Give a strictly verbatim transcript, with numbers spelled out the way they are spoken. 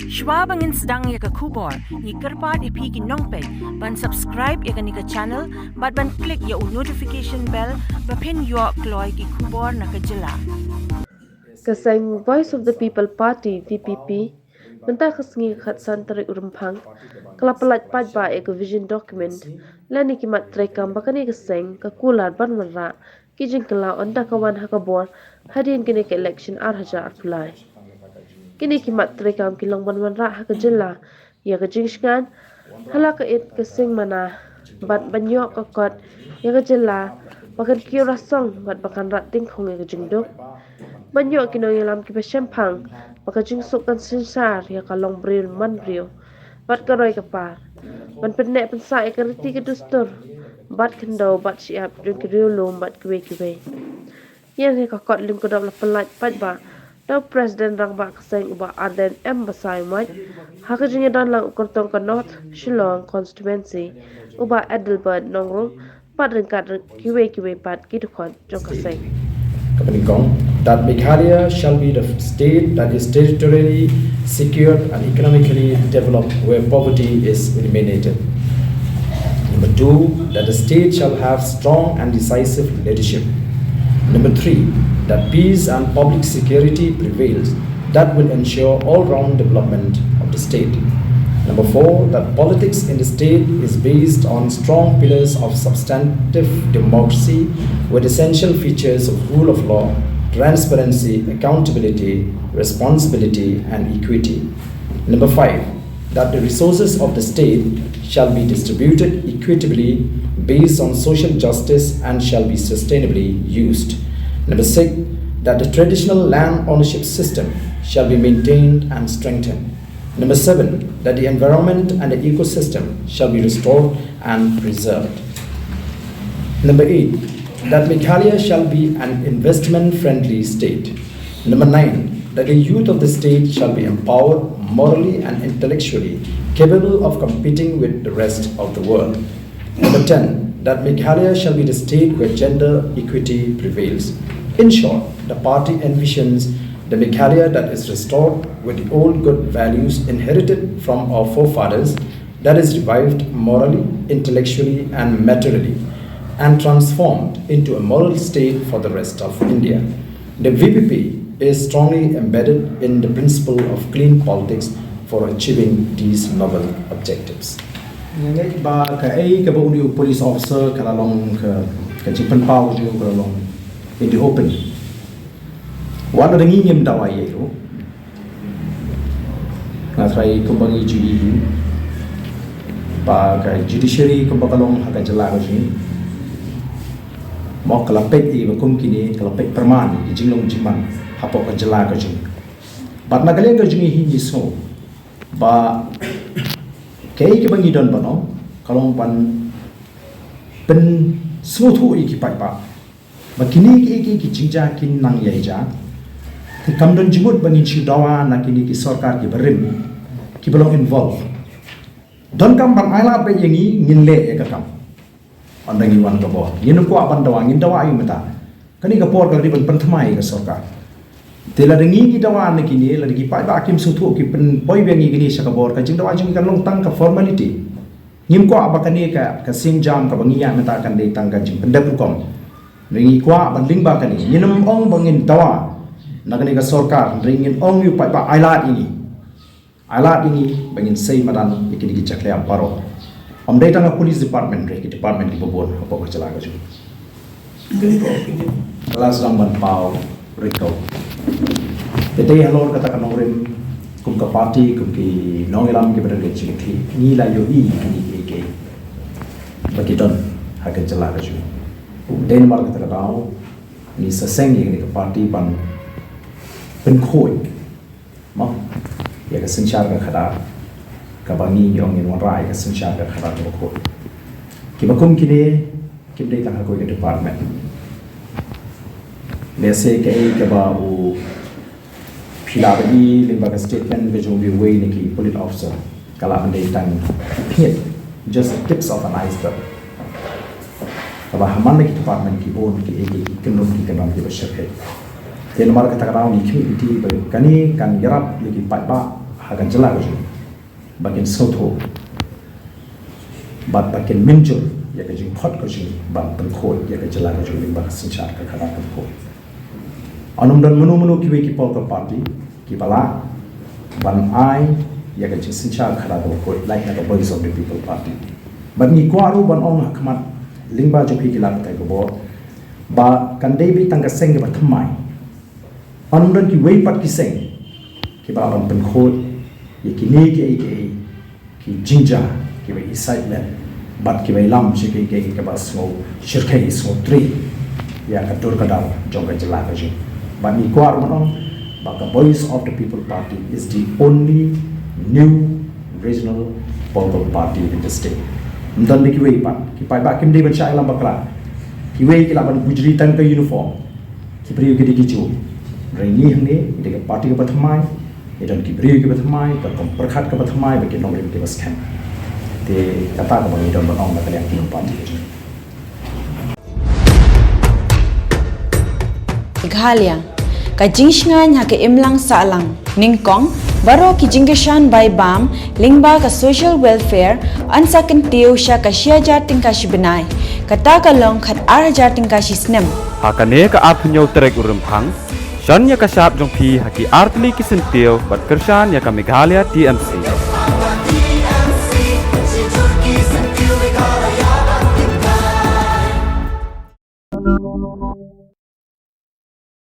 Shwa ba ngin sdang ïa ka khubor, ngi kyrpad ïa phi ki nongpeit ban subscribe ïa kane ka channel bad ban click ïa u notification bell ba phin ïoh kloi ki khubor na ka jylla. Ka seng Voice of the People Party, V P P, mynta ka sngi khatsan tarik u Rymphang ka la pyllait paidbah ïa ka vision document lane ki mat treikam ba kane ka seng ka kular ban wanrah ki jingkylla ynda ka wan ha ka bor hadien kane ka election ar hajar arphew lai. Kine ki mat treikam ki long ban wanrah ha ka jylla ïa ka jingsngewsih ha la ka it ka seng mana bad ban ïoh ka kot ïa ka jylla ba kan kiew rasong bad ba kan rat tyngkhong ïa ka jingduk. Ban ïoh ki nongïalam kiba shemphang ba ka jingsuk kan synshar ïa ka longbriew manbriew bad ka roi ka par. Ban pynneh pynsah ïa ka riti ka dustur bad khyndew bad shyiap jong ki riewlum bad kiwei kiwei. Ïa kane ka kot lyngkhuh la pyllait paidbah da u President Rangbah ka seng u Bah Ardent M Basaiawmoit ha ka jingïadon lang u kyrtong ka North Shillong Constituency u Bah Adelbert Nongrum bad ryngkat kiwei kiwei pat ki dkhot jong ka seng. Kaba nyngkong, that Meghalaya shall be the state that is territorially secured and economically developed where poverty is eliminated. Number two, that the state shall have strong and decisive leadership. Number three, that peace and public security prevails that will ensure all-round development of the state. Number four, that politics in the state is based on strong pillars of substantive democracy with essential features of rule of law, transparency, accountability, responsibility, and equity. Number five, that the resources of the state shall be distributed equitably based on social justice and shall be sustainably used. Number six, that the traditional land ownership system shall be maintained and strengthened. Number seven, that the environment and the ecosystem shall be restored and preserved. Number eight, that Meghalaya shall be an investment friendly state. Number nine, that the youth of the state shall be empowered morally and intellectually, capable of competing with the rest of the world. Number ten, that Meghalaya shall be the state where gender equity prevails. In short, the party envisions the Meghalaya that is restored with the old good values inherited from our forefathers, that is revived morally, intellectually, and materially, and transformed into a moral state for the rest of India. The V P P is strongly embedded in the principle of clean politics for achieving these noble objectives. Nga ngeit ba kaei kaba u dei u police officer ka la long ka, ka jingpynpaw jong u ka la long in the open. Wat la da ngi ngim dawa ïa u, nga tharai kumba ngi ju ïohi ba ka judiciary kumba ka long ha ka jylla ka jong ngi, mo, ka la peit ïa ba kum kine, ka la peit pyrman ïa ki jinglong jingman hapoh ka jylla ka jong ngi. Bad na ka liang ka jong ngi hi ngi sngew ba kaei kaba ngi don ban ong ka long ban pynsngewthuh ïa ki paidbah ba kine kiei kiei ki jingjia kin nang ïai jia. Te kam don jingmut ba ngin shu dawa na kine ki sorkar kiba rim, kiba long involve. Donkam ban ailad beit ïa ngi, ngin leh ïa ka kam. Ynda ngi wan ka bor, ngin kwah ban dawa, ngin dawa ïa u mynta. Kane ka por ka la dei ban pynthymmai ïa ka sorkar. Te lada ngi ngi dawa na kine, lada ki paidbah kim sngewthuh, ki pynpoi biang ïa kine sha ka bor, ka jingdawa jong ngi kan long tang ka formality. Ngim kwah ba kane ka, ka sienjam kaba ngi ïaid mynta kan dei tang ka jingpyndep rukom. Ngi kwah ban lyngba kane, ngin ym ong ba ngin dawa na kane ka sorkar, hynrei ngin ong ïa u paidbah ailad ïa ngi. Ailad ïa ngi ba ngin sei madan ïa kine ki jakhlia baroh. Ym dei tang ka police department, hynrei ki department kiba bun hapoh ka jylla ka jong ngi. Ka la sdang ban paw rit ko. Te tei halor kata ka nongrim, kum ka party, kum ki nongïalam kiba don ka jingkit, ngi la ïohi kine kiei kiei ba ki don ha ka jylla ka jong ngi. Dei namar kata ka daw ngi sa seng ïa kane ka party ban pynkhuid, mo, ïa ka synshar ka khadar kaba ngi ong ngin wanrah ïa ka synshar ka khadar kaba khuid. Kiba kum kine kim dei tang ha kawei ka department. Lehse kaei kaba u phi lah ban i lyngba ka statement ka jong uwei na ki police officer ka lah ban dei tang pynïaid, just the tips of an iceberg. Kaba ha man la ki department ki bun kiei kiei ki kynrum ki kynram kiba shyrkhei. Te namar kata ka daw ngi khmih lynti ba kane kan ïarap ïa ki paidbah ha ka jylla ka jong ngi ba kin sngewthuh bad ba kin mynjur ïa ka jingphot ka jong ngi ban pynkhuid ïa ka jylla ka jong ngi lyngba ka synshar ka khadar kaba khuid. Ym don mano mano kiwei ki political party kiba lah ban ai ïa ka jingsynshar ka khadar kaba khuid lait na ka Voice of the People Party. Bad ngi kwah ruh ban ong ha khmat lyngba jong phi ki lad pathai khubor ba kan dei beit tang ka seng kaba thymmai. Ym don kiwei pat ki seng kiba lah ban pynkhuid ïa kine kiei kiei ki jingjia kiba i sait leh bad kiba i lam sha kiei kiei kaba sngew shyrkhei, sngew trei ïa ka dur ka dar jong ka jylla ka jong ngi. Bad ngi kwah ruh ban ong ba ka Voice of the People Party is the only new regional political party in the state. Ym don de kiwei pat, ki paidbah kim dei ban shah ïalam bakla. Kiwei ki lah ban bujri tang ka uniform. Ki briew ki dei ki juh. Hynrei ngi hangne ngi dei ka party kaba thymmai. Ngi don ki briew kiba thymmai, ka kam pyrkhat kaba thymmai, bad ki nongrim kiba skhem. Te kata kaba ngi don ban ong na ka liang ki party ka jong ngi. Meghalaya, ka jingshngaiñ ha ka imlang sahlang. Nyngkong, baroh ki jingkyrshan bai bam lyngba ka social welfare yn sa kyntiew sha ka shi hajar tyngka shi bnai. Kata ka long khat ar hajar tyngka shi snem. Ha kane ka arphew tarik u Rymphang, shon ïa ka shap jong phi ha ki artylli ki syntiew bad kyrshan ïa ka Meghalaya T M C.